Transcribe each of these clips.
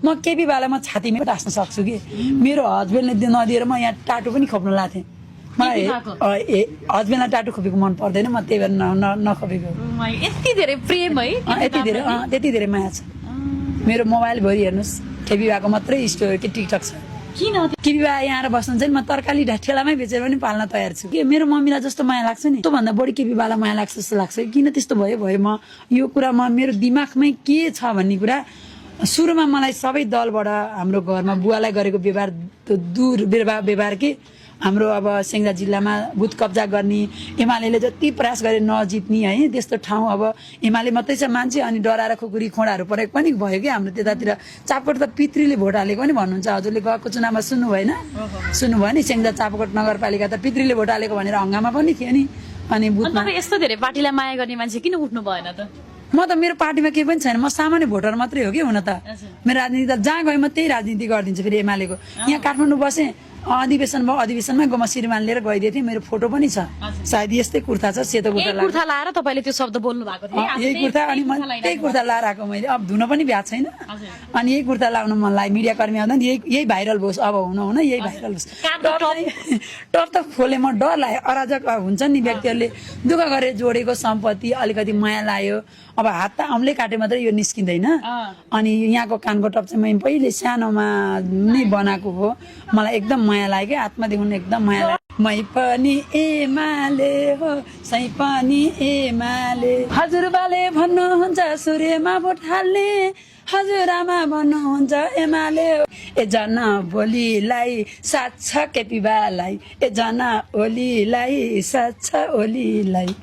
म केपी बालामा छातीमा टास्न सक्छु कि मेरो हस्बेन्डले नदिएर म यहाँ टाटो पनि खोप्न लाथेँ मलाई हस्बेन्डलाई टाटो खोपेको मन पर्दैन म त्यही भएर नखोपेको यति धेरै प्रेम है त्यति धेरै माया छ मेरो मोबाइल भरि हेर्नुहोस् केपी बाको मात्रै स्टोरी कि टिकटक छ किन केपी बा यहाँ आएर बस्नुहुन्छ नि म तरकारी ठेलामै बेचेर पनि पाल्न तयार छु कि मेरो मम्मीलाई जस्तो माया लाग्छ नि त्योभन्दा बढी केपी बाला माया लाग्छ जस्तो लाग्छ किन त्यस्तो भयो म यो कुरामा मेरो दिमागमै के छ भन्ने कुरा सुरुमा मलाई सबै दलबाट हाम्रो घरमा बुवालाई गरेको व्यवहार दूर व्यवहार के हाम्रो अब सेङ्जा जिल्लामा बुथ कब्जा गर्ने एमाले जति प्रयास गरे नजित्ने है त्यस्तो ठाउँ अब एमाले मात्रै छ मान्छे अनि डराएर खुकुरी खोडाहरू परेको पनि भयो कि हाम्रो त्यतातिर चापकोट त पितृले भोट हालेको पनि भन्नुहुन्छ हजुरले गएको चुनावमा सुन्नु भएन सुन्नुभयो नि सेङ्जा चापकोट नगरपालिका त पितृले भोट हालेको भनेर हङ्गामा पनि थियो नि अनि बुथमा यस्तो धेरै पार्टीलाई माया गर्ने मान्छे किन उठ्नु भएन त म त मेरो पार्टीमा केही पनि छैन म सामान्य भोटर मात्रै हो कि हुन त मेरो राजनीति त जहाँ गएँ म त्यही राजनीति गरिदिन्छु फेरि एमालेको यहाँ काठमाडौँ बसेँ अधिवेशन भयो अधिवेशनमा म श्रीमान लिएर गइदिएको थिएँ मेरो फोटो पनि छ सायद यस्तै कुर्ता छ सेतो कुर्ता लाएर तपाईले त्यो शब्द बोल्नु भएको थियो यही कुर्ता अनि त्यही कुर्ता लाएर आएको मैले अब धुन पनि भ्याएको छैन अनि यही कुर्ता लाउनु मन लाग्यो मिडिया कर्मी आउँदा नि यही भाइरल होस् अब हुन यही भाइरल होस् टप त खोले म डर लाग्यो अराजक हुन्छ नि व्यक्तिहरूले दुःख गरेर जोडेको सम्पत्ति अलिकति माया लाग्यो अब हात त औँले काटे मात्रै यो निस्किँदैन अनि यहाँको कानको टप चाहिँ मैले पहिले सानोमा नै बनाएको हो मलाई एकदम माया लाग्यो आत्मादेखि एकदम माया लाग्यो मै पनि एमाले हो सै पनि एमाले हजुरबाले भन्नुहुन्छ सूर्यमा भोट हाल्ने हजुरआमा भन्नुहुन्छ एमाले ए जना भोलिलाई साथ छ केपी बालाई ए जना ओलीलाई साथ छ ओलीलाई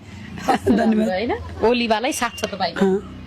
धन्यवाद ओलीवालाई साथ छ तपाईको